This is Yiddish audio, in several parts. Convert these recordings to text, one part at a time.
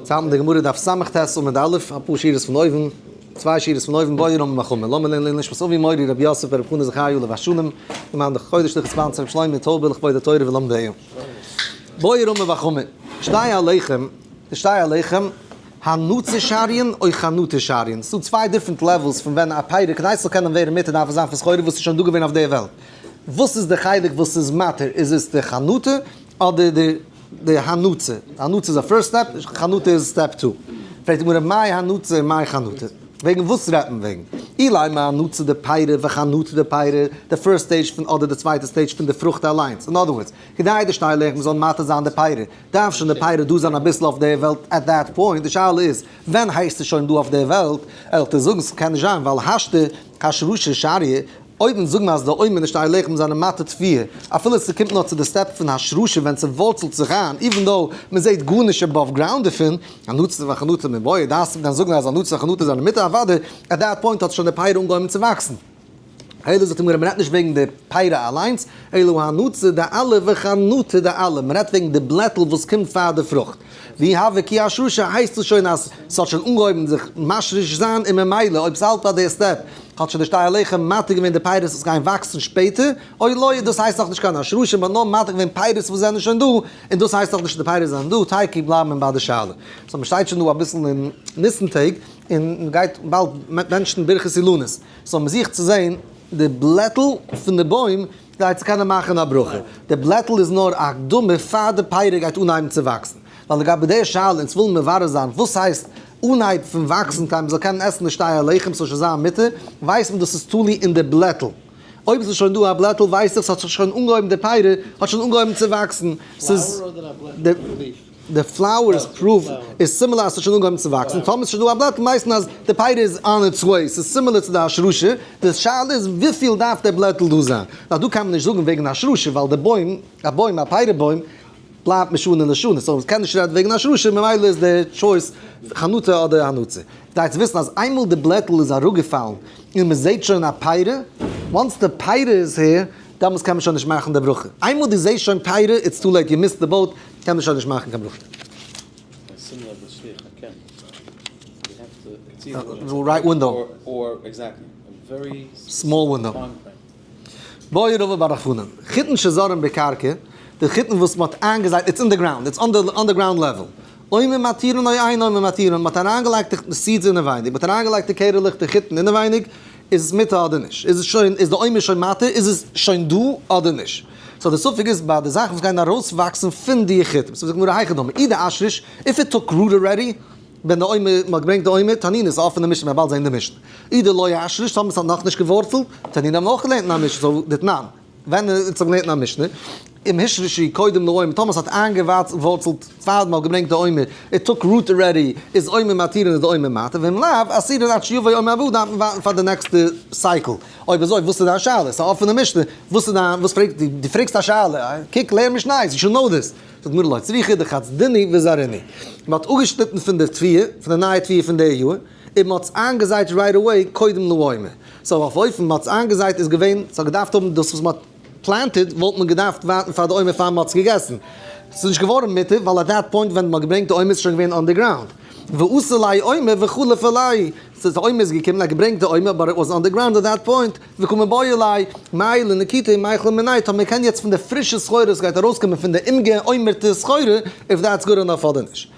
צוזאמען די גמרא דף סט עמוד א', אפאר שורות פון אויבן, צוויי שורות פון אויבן, בעי רמי בר חמא, לאמיר לערנען לעילוי נשמת אבי מורי רבי יוסף ברב חנא זכריה עליו השלום, למען די חודש לכ' ספאנסער רבי שלמה טויבער לכבוד התורה ולומדיה. בעי רמי בר חמא, שתי הלחם, די שתי הלחם, הנצה שריין או חנטה שריין, ס'דא צוויי different levels פון ווען א פירא כדי ס'זאל קענען ווערן מותר דארף עס זיין פון סחורה וואס איז שוין דא געווען אויף די וועלט. וואס איז די חלק וואס איז מתיר, איז עס די חנטה אדער די די הנצה? הנצה איז א first step, חנטה איז step two. פרעגט די גמרא מאי הנצה און מאי חנטה? וועגן וואס רעדט מען וועגן? אילימא הנצה דפירא וחנטה דפירא, די first stage פון אדער די צווייטע stage פון די פרוכט אליינס. אין other words, כדי די שתי לחם זאל מתיר זיין די פירא, דארף שוין די פירא דא זיין אביסל אויף די וועלט at that point, די שאלה איז ווען הייסט עס שוין דא אויף די וועלט? עלטער זאגן ס'קען נישט זיין ווייל השתא השרשה שריא, אויב אונז זאגן אז די עומר נישט איין לחם זענען מטה תביעה, אפילו ס'קומט נאר צו די step פון השרשה ווען ס'ווארצלט זיך איין, even though מ'זעהט גארנישט above ground דערפון, הנצה וחנטה מיבעיא, דארפסט דען זאגן אז הנצה וחנטה זענען מותר? אוודאי, at that point האט שוין די פירא אנגעהויבן צו וואקסן. אלא זאגט די גמרא מ'רעדט נישט וועגן די פירא אליינס, אלא הנצה דעלא וחנטה דעלא, מ'רעדט וועגן די בלעטל וואס קומט פאר די פרוכט. ואי הוה כי אשרשה הייסט עס שוין אז ס'האט שוין אנגעהויבן זיך משריש זיין און ממילא אויב ס'האלט ביי די step האט שוין די שתי הלחם מתיר געווען די פירות וואס גייען וואקסן שפעטער, או לא דאס הייסט נאכנישט קיין השרשה מ'האט נאר מתיר געווען פירות וואס זענען שוין דא און דאס הייסט נאכנישט די פירות זענען דא, תיקו בלייבן מיר ביי די שאלה. so מ'שטייט שוין דא אביסל אין ניסן טעג און מ'גייט באלד בענטשן ברכת אילנות so מ'זוכט צו זען די בלעטל פון די בוים כדי צו קענען מאכן א ברכה. די בלעטל איז נאר א הקדמה פאר די פירא גייט אנהייבן צו וואקסן. ווייל לגבי די שאלה, אונז ווילן מברר זיין וואס הייסט אנהייב פון וואקסן כדי מ'זאל קענען עסן די שתי הלחם ס'זאל שוין זיין מותר, ווייסט מען דאס איז תלוי אין די בלעטל. אויב ס'איז שוין דא א בלעטל ווייס איך ס'האט זיך שוין אנגעהויבן די פירא האט שוין אנגעהויבן צו וואקסן. ס'איז די flower איז proof איז similar אז ס'האט שוין אנגעהויבן צו וואקסן, טאמער ס'איז שוין דא א בלעטל ווייסט מען אז די פירא איז on its way, ס'איז similar צו די השרשה, די שאלה איז וויפיל דארף דער בלעטל דא זיין, נאר דא קען מען נישט זאגן וועגן השרשה ווייל די בוים, א בוים א פירא בוים בלייבט משנה לשנה, so מ'קען נישט רעדן וועגן השרשה ממילא איז די choice חנטה אדער הנצה. כדאי צו וויסן אז איינמאל די בלעטל איז אראפגעפאלן און מ'זעט שוין א פירא, once די פירא איז here, דעמאלטס קען מען שוין נישט מאכן די ברכה. איינמאל דו זעסט שוין פירא, it's too late, you missed the boat, קען מען שוין נישט מאכן קיין ברכה. Right window. Small window. בעי רבא בר חנן. חיטין שזרען בקרקע, די חיטין וואס מ'האט איינגעזייט, it's in the ground, it's on the ground level. עומר מתירין או אין עומר מתירין, מ'האט אריינגעלייגט די seeds אינעווייניג, מ'האט אריינגעלייגט די קערעלעך די חיטין אינעווייניג, איז עס מותר אדער נישט? איז עס שוין, איז די עומר שוין מתיר? איז עס שוין דא אדער נישט? so די ספק איז ביי די זאכן וואס גייען ארויסוואקסן פון די חיטים. so זאגט גמרא היכי דמי, אי דאשריש, if it took root already, ווען די עומר, מ'האט געברענגט די עומר, תנינא איז אפענע משנה, מ'וועט באלד זען די משנה. אי דלא אשריש, טאמער ס'האט נאכנישט געווארצלט, תנינא האבן מיר אויך געלערנט אין א משנה, so דתנן. ווען אונז האבן געלערנט אין א משנה, אם השרישו קודם לעומר, טאמער ס'האט איינגעווארצלט פאר מ'האט געברענגט די עומר, it took root already, איז עומר מתירין איז די עומר מתיר, ואם לאו, אסורין עד שיבוא עומר הבא, דארף מען ווארטן פאר די נעקסטע cycle. אויב אזוי וואס איז דיין שאלה? ס'איז א אפענע משנה, וואס איז דיין, וואס פרעגסט דו? דו פרעגסט א שאלה, קוק לערן משניות, you should know this. זאגט גמרא לא צריכא דחצדינהו וזרעינהו. מ'האט אפגעשניטן פון די תבואה, פון די נייע תבואה פון די יאר, און מ'האט עס איינגעזייט right away קודם לעומר. so אויף אופן מ'האט עס איינגעזייט איז געווען, ס'האט געדארפט האבן דאס וואס מ'האט planted וואלט מען געדארפט ווארטן פאר די עומר פאר מ'האט עס געגעסן. ס'איז נישט געווארן מותר ווייל at that point ווען מ'האט געברענגט די עומר איז שוין געווען on the ground. ואתא ליה עומר וחליף עליה. ס'איז די עומר איז געקומען האט געברענגט די עומר but it was on the ground at that point. וקא מיבעיא ליה מהו לנקוטי מיכלא מיניה טאמער מ'קען יעצט פון די פרישע סחורה וואס גייט ארויסקומען פון די אומגע'עומר'טע סחורה if that's good enough אדער נישט.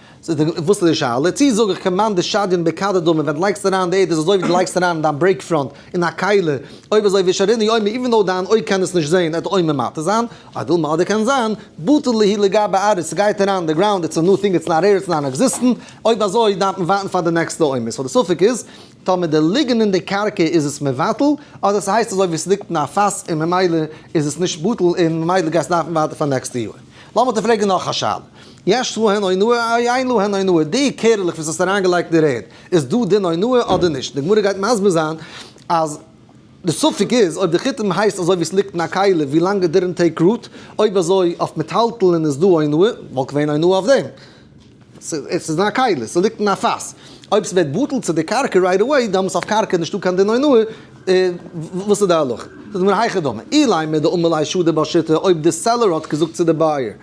וואס איז די שאלה? צי זאג איך כמאן דשדיין בכדא דמי ווען דו לייגסט אריין די ערד איז אזוי ווי דו לייגסט אריין אין דיין brake front אין א כלי, אויב אזוי ושרינהו עומר even though דיין אויג קען עס נישט זעהן עט עומר מתיר זיין, או דילמא אדער קען זיין בטיל להו לגבי ארעא ס'גייט אריין אין די ground it's a new thing it's not here it's non-existent, אויב אזוי דארף מען ווארטן פאר די נעקסטע עומר, so די ספק איז טאמער די ליגן אין די קרקע איז עס מבטל אדער ס'הייסט אזוי ווי ס'ליגט אין א פאס און ממילא איז עס נישט בטל און ממילא גייסט דארפן ווארטן פאר נעקסטע יאר. לאמיר דיר פרעגן נאך א שאלה. יש להן אונאה או אין להן אונאה, די קערעלעך וואס האסט אריינגעלייגט אין ערד, איז דא דין אונאה אדער נישט? די גמרא גייט מסביר זיין אז די ספק איז אויב די חיטים הייסט אזוי ווי עס ליגט אין א כלי ווי לאנג it didn't take root, אויב אזוי אויף מטלטלין איז דא אונאה, וואלט געווען אונאה אויף דעם. עס איז אין א כלי, ס'ליגט אין א פאס. אויב ס'ווערט בטל צו די קרקע right away, דאמאלס אויף קרקע איז נישטא קיין דין אונאה, וואס איז די הלכה? זאגט די גמרא היכי דמי, אילימא דאמר ליה שדי בשיטה, אויב די seller האט געזאגט צו די buyer.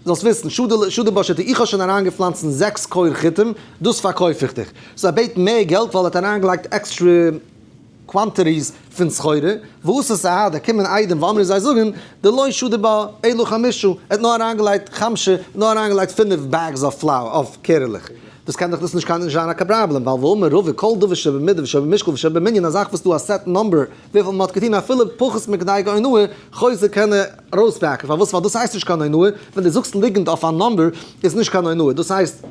זאלסט וויסן, שדי בה שיתא, איך האב שוין אריינגעפלאנצן זעקס כור חיטים, דאס פארקויף איך דיך. so ער בעט מער געלט ווייל ער האט אריינגעלייגט עקסטרע quantities פון סחורה, ואתו סהדי, קומען עדים ואמרי זיי זאגן, דלא שדי בה אלא חמשה, ער האט נאר אריינגעלייגט חמשה, ער האט נאר אריינגעלייגט פינף bags אויף flour, אויף קערעלעך. דאס קען דאך דאס נישט קיין נישט זיין א קיין פראבלעם, ווייל והאמר רבא כל דבר שבמידה ושבמשקל ושבמנין א זאך וואס דא א set number וויפיל מען האט געטון אפילו פחות מכדי אונאה, חוזר קען ער ארויסבעקן, פארוואס ווייל דאס הייסט נישט קיין אונאה, ווען דו זאגסט ליגנט אויף א number איז נישט קיין אונאה, דאס הייסט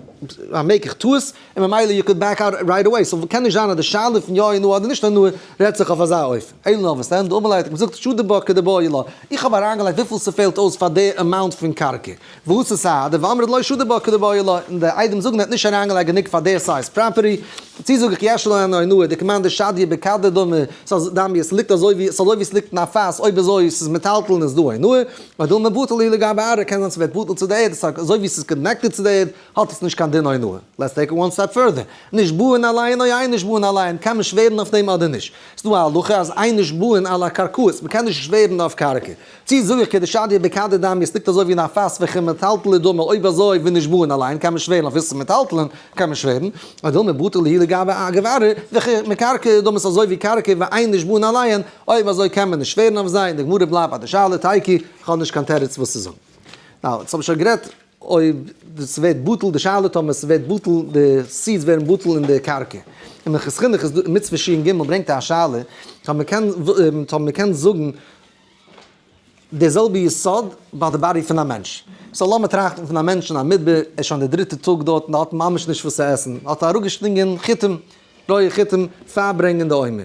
א מקח טעות, און ממילא you could back out right away, so קען נישט זיין אז די שאלה פון יא אונאה אדער נישט אונאה רעדט זיך אויף אזא אופן. אלא נאר וואס דען, דאמר ליה האט געזאגט שדי בה כדבעי לה, איך האב אריינגעלייגט וויפיל ס'פעלט אויס פאר די amount פון קרקע, ואתו סהדי ואמרי דלא שדי בה כדבעי לה, און די עדים זאגן ער האט נישט אריינגעלייגט גענוג פאר די size property, צו זאג איך יש להן אונאה דכמאן דשדיא בכדא דמי, ס'איז דמיא ס'ליגט אזוי ווי ס'אזוי ווי ס'ליגט אין א פאס, אויב אזוי ס'איז מטלטלין איז דא אונאה, ודילמא בטיל להו לגבי ארעא קען זיין ס'ווערט בטל צו די ערד, ס'איז אזוי ווי ס'איז connected צו די ערד, האט עס נישט קיין דין אונאה. Let's take it one step further. נשבעין עליהן או אין נשבעין עליהן, קען מען שווערן אויף דעם אדער נישט? ס'דא א הלכה אז אין נשבעין על הקרקעות, מ'קען נישט שווערן אויף קרקע. צי זאג איך כדשדיא בכדא דמיא, ס'ליגט אזוי ווי אין א פאס וכמטלטלי דמי, אויב אזוי ונשבעין עליהן קען מען שווערן אויף איסור מטלטלין, קען מען שווערן. או דילמא בטיל להו לגבי ארעא, וכמקרקעי דמי ס'אזוי ווי קרקע ואין נשבעין עליהן, אויב אזוי קען מען נישט שווערן אויף זיי, און די גמרא בלייבט ביי די שאלה, תיקו, כ'האב נישט קיין תירוץ וואס צו זאגן. Now, יעצט האב איך שוין גערעדט אויב ס'ווערט בטל די שאלה טאמער ס'ווערט בטל די seeds ווערן בטל אין די קרקע. אין מנחת חינוך איז דא מצוה שין ג ברענגט ער א שאלה טאמער מ'קען טאמער מ'קען זאגן די זעלבע יסוד ביי די body פון א מענטש. So לאמיר טראכטן פון א מענטש אין א מדבר ער איז שוין די דריטע טאג דארט און ער האט ממש נישט וואס צו עסן האט ער אראפגעשלינגען חיטים רויע חיטים פאר ברענגען די עומר. די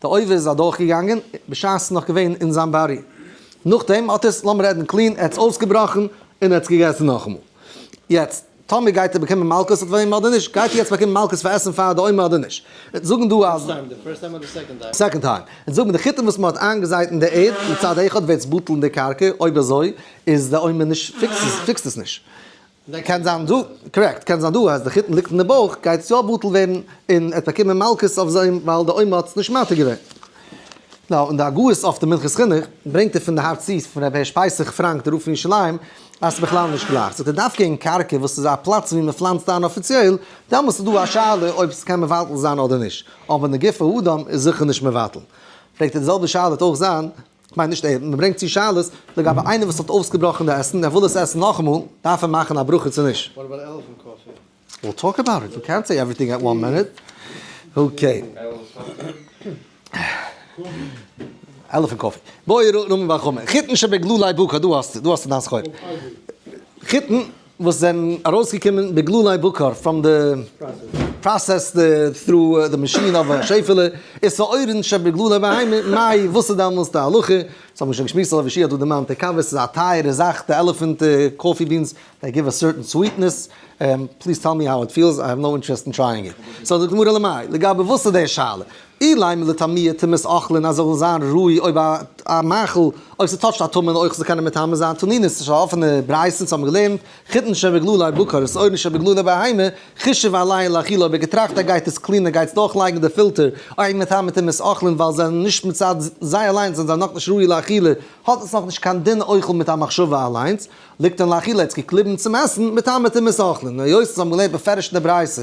עובר איז אדורכגעגאנגען בשעת ס'איז נאך געווען אין זיין body. נאכדעם האט עס, לאמיר רעדן clean, ער האט עס אויסגעבראכן און ער האט עס געגעסן נאכאמאל. יעצט, טאמער גייט ער באקומען מלקות אויף דעם אדער נישט? גייט ער יעצט באקומען מלקות פאר עסן פאר די עומר אדער נישט? אונז זאגן דא אז. Second time. אונז זאגן די חיטים וואס מ'האט איינגעזייט אין די ערד, מצד אחד ווערט עס בטל אין די קרקע, אויב אזוי איז די עומר נישט fix ט עס נישט. קען זיין דא, correct, קען זיין דא אז די חיטין ליגט אין די בויך גייט עס יא בטל ווערן און ער וועט באקומען מלקות אויף זיי ווייל די עומר האט עס נישט מתיר געווען. Now אין די הגהות אויף די מנחת חינוך ברענגט ער פון די הר צבי פון רבי הערש פסח פראנק די רב פון ירושלים אז ס'איז בכלל נישט גלייך. זאגט ער דווקא אין קרקע וואס איז א פלאץ ווי מ'פלאנצט איין אפיציעל דעמאלס איז דא א שאלה אויב ס'קען מבטל זיין אדער נישט אבער אין די גוף האדם איז זיכער נישט מבטל. פרעגט ער די זעלבע שאלה וועט אויך זיין כ'מיין נישט ער, מ'ברענגט צו שאלות לגבי איינער וואס האט אויסגעבראכן די עסן, ער וויל עס עסן נאכאמאל, דארף ער מאכן א ברכה צו נישט? What about elephant coffee? We'll talk about it, we can't say everything at one minute. Okay. Elephant coffee. בואי רומי בר חמא. חיטין שבגלולי בקר, דא האסטו, דא האסטו דיין סחורה. חיטין וואס זענען ארויסגעקומען בגלולי בקר from the process through די מאשין אויף א שעפעלע, איז שעורין שבגלולי בהמה, מאי, וואס איז דעמאלס די הלכה? דאס האבן מיר שוין געשמועסט אזוי ווי שי' האט דא דערמאנט די קאווע, ס'איז א טייערע זאך די elephant coffee beans, they give a certain sweetness, please tell me how it feels, I have no interest in trying it. So זאגט די גמרא למאי, לגבי וואס איז די שאלה? אילימא לטמויי טומאת אוכלין אז זאל זיין ראוי אויב א מאכל אויב ס' touch ט א טמא'נע אוכל זאל קענען מטמא זיין תנינא ס'איז שוין א אפענע ברייתא אונז האבן געלערנט חיטין שבגלולי בקר ושעורין שבגלולי בהמה חישב עליהן לאכילה אויב ער געטראכט ער גייט עס clean ען גייט עס דורכלייגן די פילטער אויב מטמא טומאת אוכלין ווייל זיי זענען נישט מצד זיי אליינס זענען זיי נאכנישט ראוי לאכילה האט עס נאכנישט קיין דין אוכל מיט א מחשבה אליינס. לקטן לאכילה האט עס געקליבן צום עסן, מטמא טומאת אוכלין. און היות אונז האבן געלערנט בפירוש אין די ברייתא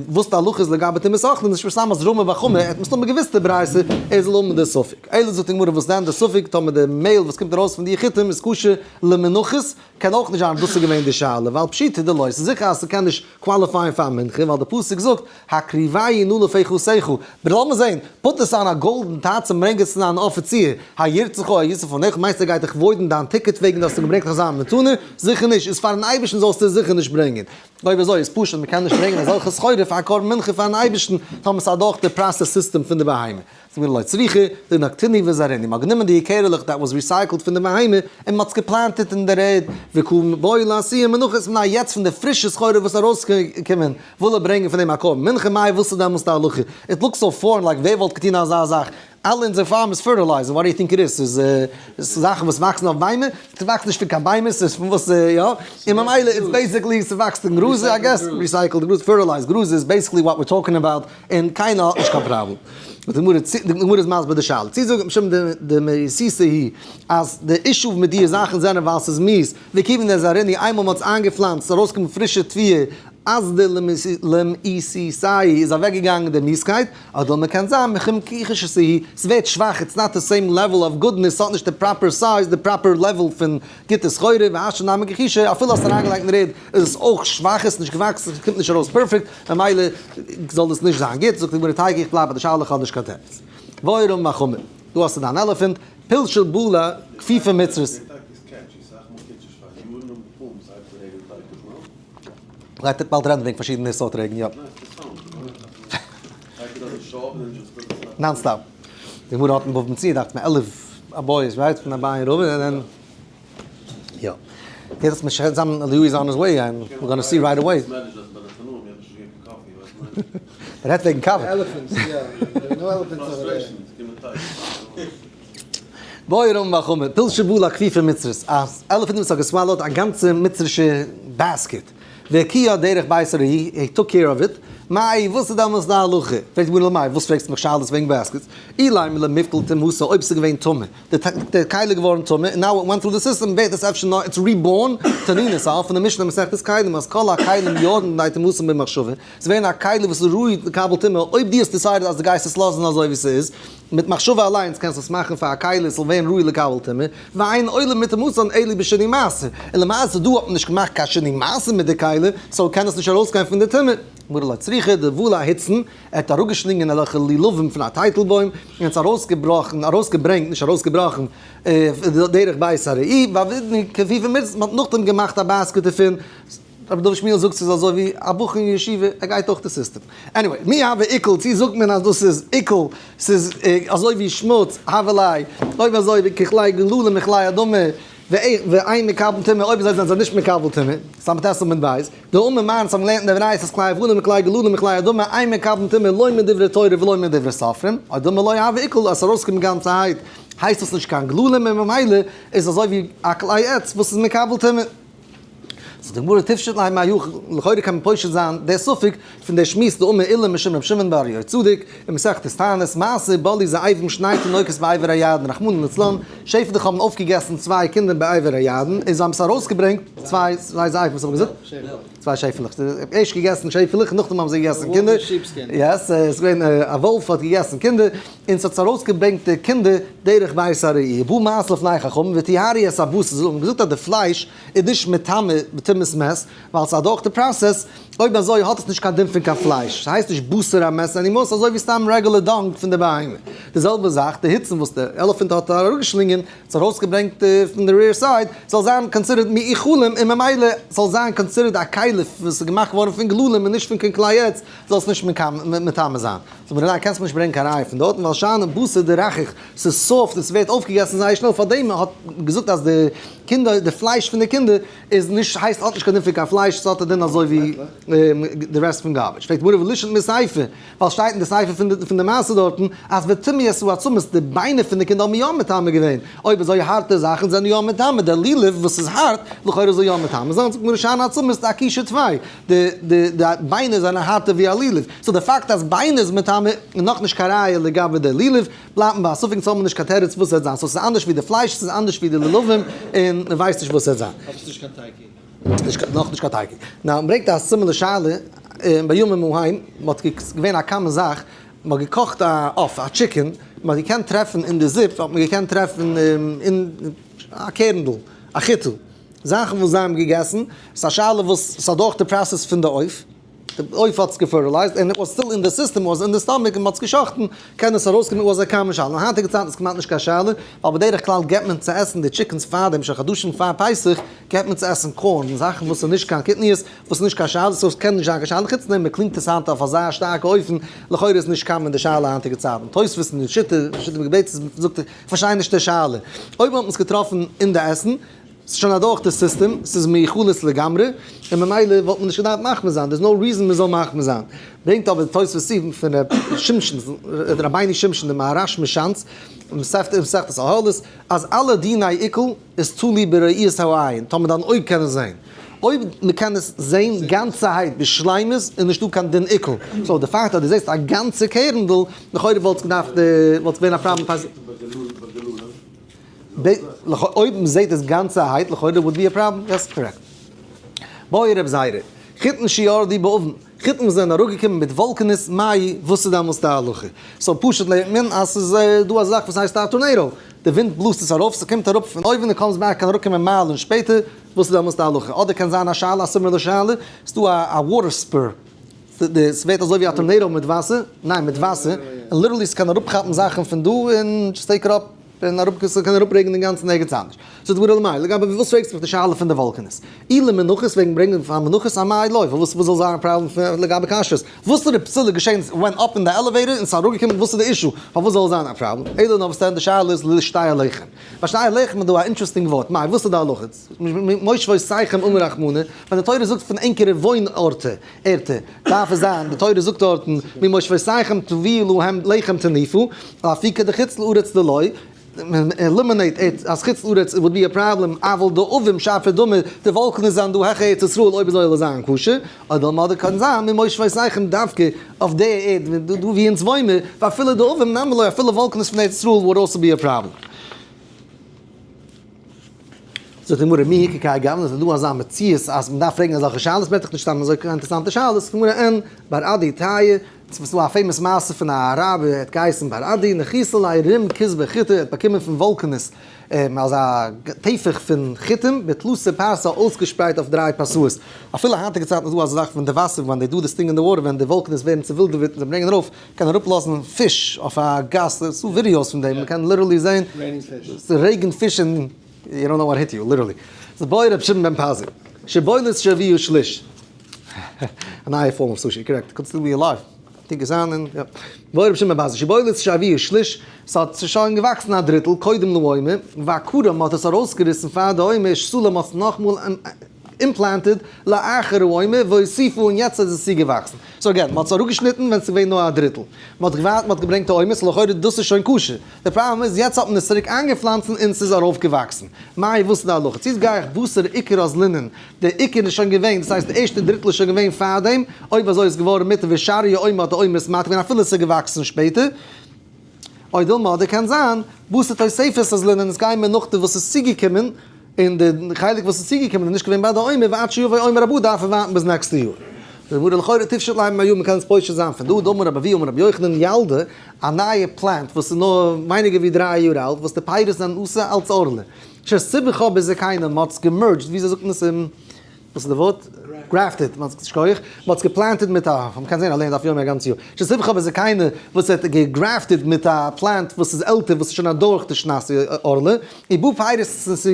וואס די הלכה איז לגבי טומאת אוכלין, איז נישט מסתם אז רמי בר חמא האט מסתמא געוואוסט די ברייתא, ער זאל האבן די ספק. אלא זאגט די גמרא וואס דען די ספק טאמער די מעהל וואס קומט ארויס פון די חיטים איז כשר למנחות, קען אויך נישט זיין אז דאס איז געווען די שאלה, ווייל פשיטא דלא, ס'איז זיכער אז ס'קען נישט qualify ען פאר מנחה, ווייל די פסוק זאגט הקריבהו נא לפחתך, ב לאמיר זעהן, put עס on א golden טאץ און ברענג עס צו דיין אפיציר, הירצך הישא פניך, מיינסט ער גייט דיך void ן דיין ticket וועגן דו האסט אים געברענגט אזא מתנה? זיכער נישט, איז פארן אייבערשטן זאלסטו עס זיכער נישט ברענגען. אויב אזוי איז פשוט מען קען נישט ברענגען אזעלכע סחורה פאר א קרבן מנחה פארן אייבערשטן, טאמער ס'איז אדורך די process system פון די בהמה. זאגט מיר לא צריכא דנקטינהו וזרעינהו, מ'האט גענומען די קערעלעך that was recycled פון די בהמה און מ'האט עס גע plant עט אין דער ערד, וקא בעי לאתויי מנחות מינה יעצט פון די פרישע סחורה וואס איז ארויסגעקומען וויל ער ברענגען פון דעם א קרבן מנחה מאי וואס איז דעמאלס די הלכה? It looks so foreign like ווער וואלט געטון אזא זאך? אלע אונזער farm איז fertilizer, what do you think it is? ס'איז זאכן וואס וואקסן אויף ביימער? ס'וואקסט נישט פון קיין ביימער, ס'איז פון וואס יא, און ממילא it's basically ס'וואקסט אין גראז I guess, recycled גראז, fertilized גראז איז basically what we're talking about, און קיינער האט נישט קיין פראבלעם. די גמרא איז מסביר די שאלה, צו זאגן משום דמאיסתא היא אז די issue מיט די זאכן זענען ווייל ס'איז מיאוס, וכיוון דאזרעינהו איינמאל מ'האט עס איינגעפלאנצט איז ארויסגעקומען פרישע תבואה אז די למיאוסתיה איז אוועקגעגאנגען די מיאוסקייט, אדער מ'קען זיין משום כיחושתיה, ס'ווערט שוואך, it's not the same level of goodness, ס'האט נישט די proper size, די proper level פון גוטע סחורה, והשתא נמי כחישא, אפילו האסט אריינגעלייגט אין ערד איז עס אויך שוואך, עס איז נישט געוואקסן, עס קומט נישט ארויס perfect, ממילא זאל עס נישט זיין גוט, זאגט די גמרא תיקו איך בלייב ביי די שאלה איך האב נישט קיין תירוץ. ווארום מחמיר, דא האסטו דיין elephant, פילשל בלע כפיפה מצרית. גייט באלד רעדן וועגן פארשידענע סארט רעגן, יא. Non stop. די גמרא האט אין בבא מציעא דאכט מיר 11 אבוי'ס right פון אביי און רבא און דען יא. יעצט מיר זאמען אליהו איז on his way and we're gonna see right away. רעדט וועגן קאווע. בוי רמ א חמור, פיל שבול א כפיפה מצרית, א elephant וואס האט גע swallow ט א גאנצע מצרישע basket, והקיאה דרך בית הראי', he took care of it, מאי, וואס איז דעמאלס די הלכה? פרעגט די גמרא למאי, וואס פרעגסטו מיך שאלות וועגן baskets? אילימא למיפקל טומאתה, אויב ס'איז געווען טמא, די כלי איז געווארן טמא, און now it went through the system, ווערט עס אפשר נאר, it's reborn, תנינא, ס'איז א אפענע משנה מסכת כלים, אז כל הכלים יורדין לידי טומאתן במחשבה, ס'ווערן א כלי וואס איז ראוי לקבל טומאה, אויב דו האסט decided אז דו גייסט עס לאזן אזוי ווי ס'איז, מיט מחשבה אליינס קענסטו עס מאכן פאר א כלי עס זאל ווערן ראוי לקבל טומאה, ואין עולין מטומאתן אלא בשינוי מעשה, און למעשה דא האט מען נישט געמאכט קיין שינוי מעשה מיט די כלי, so קען עס נישט ארויסגיין פון די טומאה. גמרא לא צריכא דבלע היצן, ער האט אראפגעשלינגען אזעלכע לולבים פון א טייטלבוים, און עס ארויסגעבראכן, ארויסגעברענגט, נישט ארויסגעבראכן, דרך בית הראי', ועבדינהו כפיפה מצרית, מען האט נאכדעם געמאכט א basket דערפון, רבי דוד שמואל זאגט ס'איז אזוי ווי א בחור אין ישיבה, ער גייט אויך די סיסטעם. Anyway, מי הוי עיקול, צו זאגט מען אז דאס איז עיקול, ס'איז אזוי ווי שמוץ, הוה ליה, אויב אזוי ווי ככלי גללים מכלי אדמה, ואין מקבל טומאה, אויב אזוי זענען זיי נישט מקבל טומאה, ס"ט עמוד ב', דאמר מר אונז האבן געלערנט אין די ברייתא אז כלי אבנים מכלי גללים מכלי אדמה, אין מקבל טומאה לא מדברי תורה ולא מדברי סופרים, או דילמא לא הוי עיקול, אז ס'איז ארויסגעקומען גאנצערהייט הייסט עס נישט קיין גללים און ממילא איז אזוי ווי א כלי עץ וואס איז מקבל טומאה. זאגט די גמרא תפשוט ליה מהאי, לכאורה קען מען פושט זיין די ספק פון די שמועס דאמר עולא משום רבי שמעון בר יהוצדק אין מסכת תענית, מעשה בלעו זאבים שני תינוקות בעבר הירדן רחמנא לצלן, שעפעלעך האבן אויפגעגעסן צוויי קינדער בעבר הירדן און זיי האבן עס ארויסגעברענגט, צוויי זאבים וואס האב איך געזאגט? צוויי שעפעלעך, ערשט געגעסן שעפעלעך נאכדעם האבן זיי געגעסן קינדער, yes, עס איז געווען א וואלף האט געגעסן קינדער, און ס'האט ארויסגעברענגט די קינדער דרך בית הראי', ובא מעשה לפני חכמים וטיהרו את הבשר, זיי האבן געזאגט אז די פלייש איז נישט מטמא בטומאת מת, ווייל ס'איז אדורך די process, אויב אזוי האט עס נישט קיין דין פון קיין פלייש, ס'הייסט נישט בשר המת anymore, ס'איז אזוי ווי סתם regular dung פון די בהמה. די זעלבע זאך די היצן וואס די elephant האט אראפגעשלינגען, ס'איז ארויסגעברענגט פון די rear side, זאל זיין considered מאוכלים און ממילא זאל זיין considered א כלי וואס איז געמאכט געווארן פון גללים און נישט פון קיין כלי עץ, זאל עס נישט מטמא זיין. זאג מיר ניין קענסט מיר נישט ברענגען קיין ראיה פון דארטן ווייל שאני בשר דרכיך ס'איז soft און ס'ווערט אויפגעגעסן זייער שנעל פארדעם מען האט געזאגט אז די קינדער די פלייש פון די קינדער איז נישט הייסט האט נישט קיין דין פון קיין פלייש ס'האט א דין אזוי ווי די rest פון garbage פרעגט גמרא ולישנא מסיפא ווייל שטייט אין די סיפא פון די מעשה דארטן אז וטמאו את העצמות די ביינער פון די קינדער האבן יא מטמא געווען אויב אזוי הארטע זאכן זענען יא מטמא די לולב וואס איז הארט לכאורה זאל יא מטמא זיין זאגט גמרא שאני עצמות דאכישי טפי די די די ביינער זענען הארטער ווי א לולב, so די פאקט אז ביינער איז מטמא איז נאכנישט קיין ראיה לגבי די לולב, בלייבט מען ביי א ספק אונז האבן נישט קיין תירוץ וואס עס וועט זיין, so עס איז אנדערש ווי די פלייש, עס איז אנדערש ווי די לולבים, און מען ווייסט נישט וואס עס וועט זיין. אבער עס איז נישט קיין תיקו. נאכנישט קיין תיקו. נאר מען ברענגט א similar שאלה, בימים ההם, מען האט געווען א common זאך, מען האט געקאכט א עוף, א chicken, מען האט געקענט טרעפן אין די זופ האט מען געקענט טרעפן אין א קערנדל, א חיטה. זאכן וואס זיי האבן געגעסן, ס'איז א שאלה וואס ס'איז אדורך די process פון די עוף, די עוף האט עס גע fertilized און it was still in the system, was in the stomach און מ'האט עס גע'שחט'ן, קען עס ארויסקומען was a common שאלה, אין היינטיגע צייטן איז כמעט נישט קיין שאלה, ווייל בדרך כלל געבט מען צו עסן די chickens פארדעם, שוין חדשים פאר פסח געבט מען צו עסן corn, זאכן וואס איז נישט קיין קטניות, וואס איז נישט קיין שאלה, so עס קען נישט זיין קיין שאלה, חוץ דעם מ'קלינט עס היינט אויף אזא שטארקע אופן, לכאורה איז נישט common די שאלה היינטיגע צייטן, תוספות אין די שיטה, שיטה מקובצת זאגט איך פארשטיי נישט די שאלה, אויב האט מען עס געטראפן אין די עסן. ס'איז שוין אדורך די סיסטעם, ס'איז מיוחלת לגמרי, און ממילא וואלט מען נישט געדארפט מחמיר זיין, there's no reason מ'זאל מחמיר זיין. ברענגט אבער די תוספות צו פון ר' שמשון, רבינו שמשון די מהרש משאנץ, מסכת אהלות, אז אלע דיני עיקול איז תלוי בראיית העין, טאמער דיין אויג קען עס זען. אויב מ'קען עס זען גאנצערהייט בשלימות איז נישטא קיין דין עיקול. so די פאקט אז דו זעסט א גאנצע קערנדל, לכאורה וואלט געדארפט, וואלט געווען א פראבלעם פאר. אויב מ'זעט עס גאנצערהייט לכאורה would be a problem, yes correct. בעי רב זירא, חיטין שירדו בעבים, חיטין וואס זענען אראפגעקומען מיט וואלקענעס, מאי, וואס איז דעמאלס די הלכה? so פשוט לערנט מען אז ס'איז דא א זאך וואס הייסט א טארנעידא, די ווינט בלאזט עס ארויף, ס'קומט אראפ פון אויבן און comes back, קען אראפקומען מיילן שפעטער, וואס איז דעמאלס די הלכה? אדער קען זיין א שאלה, א similar שאלה, ס'דא א water spur, ס'ווערט אזוי ווי א טארנעידא מיט וואסער, ניין מיט וואסער, און literally ס'קען אראפכאפן זאכן פון דא און just take it up. ווען אראפ ס'קען אראפרעגענען אינגאנצן ערגעץ אנדערש. זאגט די גמרא למאי, לגבי וואס פרעגסטו מיך די שאלה פון די וואלקענעס? אי למנחות וועגן ברענגען פאר מנחות אמאי לא, פארוואס וואס זאל זיין א פראבלעם פון לגבי כשרות? וואס איז די פסול'ע געשען went up אין די elevator און ס'איז אראפגעקומען וואס איז די issue? פארוואס זאל עס זיין א פראבלעם? אלא נאר וואס דען די שאלה איז לשתי הלחם. ביי שתי הלחם איז דא א interesting ווארט, מאי וואס איז די הלכה? ממושבותיכם אמר רחמנא, ווען די תורה זאגט פון ענקערע וואוין ארטע, ערטער, דארף עס זיין, די תורה זאגט דארטן, ממושבותיכם תביאו להם לחם תניפו, לאפוקי דחוץ לארץ דלא, eliminate it, אז חוץ לארץ would be a problem, אבל דעבים שפיר דמי, די וואלקענעס זענען דא העכער ארץ ישראל אויב זאל עס זיין כשר, אדער אדער קען זיין ממושבותיכם דווקא אויף די ערד דא ווי אונז וואוינמער, ואפילו דעבים נמי לא, אפילו וואלקענעס פון ארץ ישראל would also be a problem. זאגט די גמרא מי איכא כהאי גוונא, איז דא אזא מציאות אז מען דארף פרעגן אזעלכע שאלות, מען רעדט דאך נישט סתם אזוי אינטערעסאנטע שאלות, זאגט די גמרא אין בר אדי טייעא, ס'איז דא א famous מעשה פון א רב ער האט געהייסן בר אדי נחית ליה רום כסבא חיטי, ער האט באקומען פון וואלקענעס אזא טפח פון חיטים בתלתא פרסי אויסגעשפרייט אויף דריי פרסאות, אפילו היינטיגע צייטן איז דא אזא זאך ווען די וואסער ווען they do this thing in the water ווען די וואלקענעס ווערן צעווילדעוועט און זיי ברענגען ארויף קען אראפלאזן פיש אויף א גאס, ס'איז דא ווידיאוס פון דעם, מ'קען literally זען ס'רעגנט פיש און you don't know what hit you, literally. ס'איז בעי רבי שמעון בן פזי, שיבולת שהביאו שליש. א נייע form of sushi, correct, could still be alive. טינק עס איין און יא. בעי רבי שמעון בן פזי, שיבולת שהביאו שליש, ס'האט שוין געוואקסן א דריטל, קודם לעומר, ועקרה, מ'האט עס ארויסגעריסן פאר די עומר, שתלה, מ'האט עס נאכמאל implanted, לאחר העומר, והוסיפה, און יעצט איז עס צוגעוואקסן. so again, מ'האט עס אראפגעשניטן ווען ס'איז געווען נאר א דריטל. מ'האט געווארט, מ'האט געברענגט די עומר, so לכאורה דאס איז שוין כשר. די פראבלעם איז יעצט האט מען עס צוריק איינגעפלאנצן און ס'איז ארויפגעוואקסן. מאי וואס איז די הלכה? צו גיי איך בתר עיקר אזלינן, די עיקר איז שוין געווען, דאס הייסט די ערשטע דריטל איז שוין געווען פארדעם, אויב אזוי איז געווארן מותר ושריא עומר האט די עומר עס מתיר געווען אפילו עס איז געוואקסן שפעטער. או דילמא אדער קען זיין, בתר תוספת אזלינן, עס גייען מיר נאך די וואס איז צוגעקומען, און די חלק וואס איז צוגעקומען איז נישט געווען ביי די עומר ועד שיבוא עומר הבא דארף ער ווארטן ביז נעקסטע יאר. די גמרא לכאורה תפשוט ליה מהיום מ'קען עס פושט זיין פון דא, דאמר רבי אבהו אמר רבי יוחנן ילדה, א נייע plant וואס איז נאר ווייניגער ווי דריי יאר אלט וואס די פירות זענען אסור אלץ ערלה, שסיבכה בזקינה מ'האט עס גע merged וויאזוי זאגט מען עס אין וואס איז די ווארט? grafted, מ'האט עס שכוח, מ'האט עס גע planted מיט א, מ'קען זען אליין דף יומי א גאנץ יאר, שסיבכה בזקינה וואס האט גע grafted מיט א plant וואס איז עלטער וואס איז שוין אדורך די שנת ערלה, ובו פירות,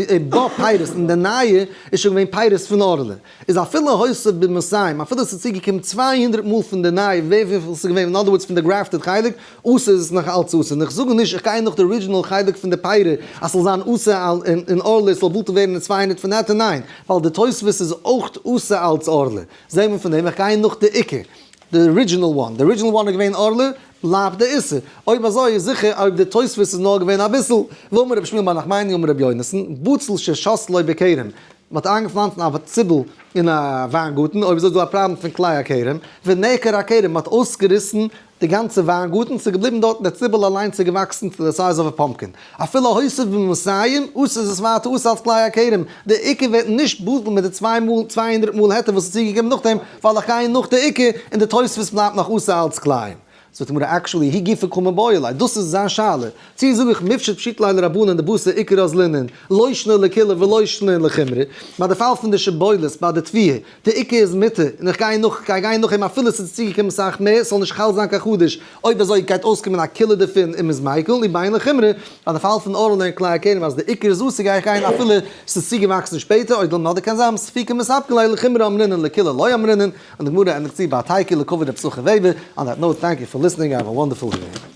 ובו פירות, און די נייע איז שוין געווען פירות פון ערלה, איז אפילו הוסיף במאתים, אפילו עס איז צוגעקומען 200 מאל פון די נייע, וויפיל ס'איז געווען, in other words פון די grafted חלק, אסור איז עס נאך אלץ אסור, און איך זאג נישט, איך גיי נאך די original חלק פון די פירות, אז ס'זאל זיין אסור אין ערלה, עס זאל בטל ווערן אין 200 פון נעטע, ניין, ווייל די תוספות איז אויך אסור אלץ ערלה, זעהן מיר פון דעם, איך גיי נאך די עיקר, די original one, די original one איז געווען ערלה, בלייבט די איסור. אויב אזוי איז זיכער אויב די תוספות איז נאר געווען אביסל, ואמר רבי שמואל בר נחמני אמר רבי יונתן, בצל ששתלו בכרם, מען האט איינגעפלאנצן א ציבל אין א וויינגארטן, אויב אזוי איז דא א פראבלעם פון כלאי הכרם, ונעקר הכרם, מען האט אויסגעריסן די גאנצע וויינגארטן, ס'איז געבליבן דארטן די ציבל אליינס איז געוואקסן צו די size of a pumpkin. אפילו הוסיף במאתים, אסור איז עס ווייטער אסור אלס כלאי הכרם, די עיקר ווערט נישט בטל מיט די צוויי מאל 200 מאל היתר וואס איז צוגעקומען נאכדעם, ווייל איך גיי נאך די עיקר, און די תוספות בלייבט נאך אסור אלס כלאים. זאגט די גמרא actually היא גופא קא מיבעיא ליה, דאס איז זיין שאלה, צי זאג איך מיפשט פשיטא ליה לרבנן דבתר עיקר אזלינן, לא שנא לקולא ולא שנא לחומרא, ביי די פאל פון די שיבולת ביי די תבואה, די עיקר איז מותר, און איך גיי נאך, גיי גיין נאך אים אפילו ס'איז צוגעקומען סאך מער, ס'זאל נישט חל זיין קיין חדש, אויב אזוי גייט אויסקומען א קולא דערפון און מ'איז מיקל, ובין לחומרא, ביי די פאל פון ערלה און כלאי הכרם אז די עיקר איז אסור גיי איך גיין אפילו ס'איז צוגעוואקסן שפעטער, או דילמא אדער קען זיין ספוקי מספקא ליה לחומרא אמרינן לקולא לא אמרינן, און די גמרא ענדיגט צו ביי א תיקו לכבוד רב יששכר וועבער, on that note thank you for listening have a wonderful day.